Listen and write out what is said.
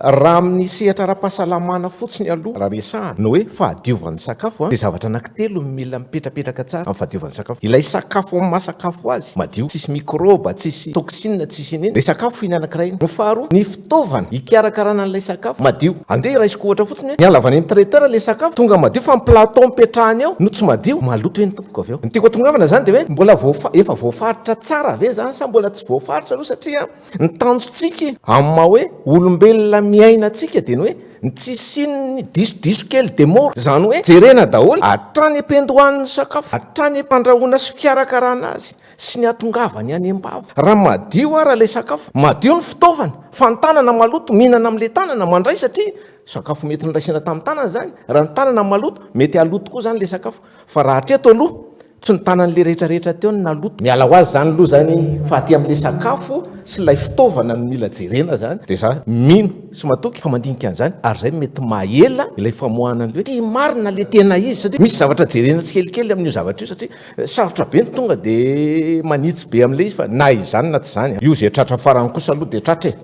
Raha amin'ny sehatra ara-pahasalamana fotsiny aloha raha resahana ny hoe fahadiovan'ny sakafo dia zavatra anankitelo no mila mipetrapetraka tsara amin'ny fahadiovan'ny sakafo. Ilay sakafo amin'ny maha sakafo azy, madio, tsisy mikrôba, tsisy toxine, tsisy inin, ilay sakafo iny anankiray iny. Ny faharoa, ny fitaovana hikarakarana an'ilay sakafo, madio. Andeha raisiko ohatra fotsiny hoe miala avy any amin'ny traiteur ilay sakafo, tonga madio fa ny plateau nipetrahany eo no tsy madio, maloto eny tompoko avy eo. Ny tiako hatongavana izany dia hoe mbola voafa, efa voafaritra tsara ve izany sa mbola tsy voafaritra aloha satria ny tanjontsika amin'ny maha hoe olombelona miaina antsika dia ny hoe ny tsy hisian'ny disodiso kely dia mora. Izany hoe jerena daholo hatrany am-piandohan'ny sakafo, hatrany am-pandrahoana sy fikarakarana azy sy ny hatongavany any am-bava. Raha madio ara ilay sakafo, madio ny fitaovana, fa ny tanana maloto, mihinana amin'ilay tanana, mandray satria sakafo mety noraisina tamin'ny tanana izany, raha ny tanana maloto, mety haloto koa izany ilay sakafo. Fa raha hatreto aloha, tsy ny tanan'le rehetra rehetra teo no naloto. Miala ho azy zany aloha zany fa aty amle sakafo sy ilay fitaovana no mila jerena zany. De za mino sy matoky fa mandinika an'izany ary zay mety maha ela ilay famoahana an'le hoe ty marina le tena izy satria misy zavatra jerena tsikelikely amin'io zavatra io satria sarotra be ny tonga de manitsy be amle izy fa na izany na tsy izany io ze tratra farany kosa aloha de tratra e.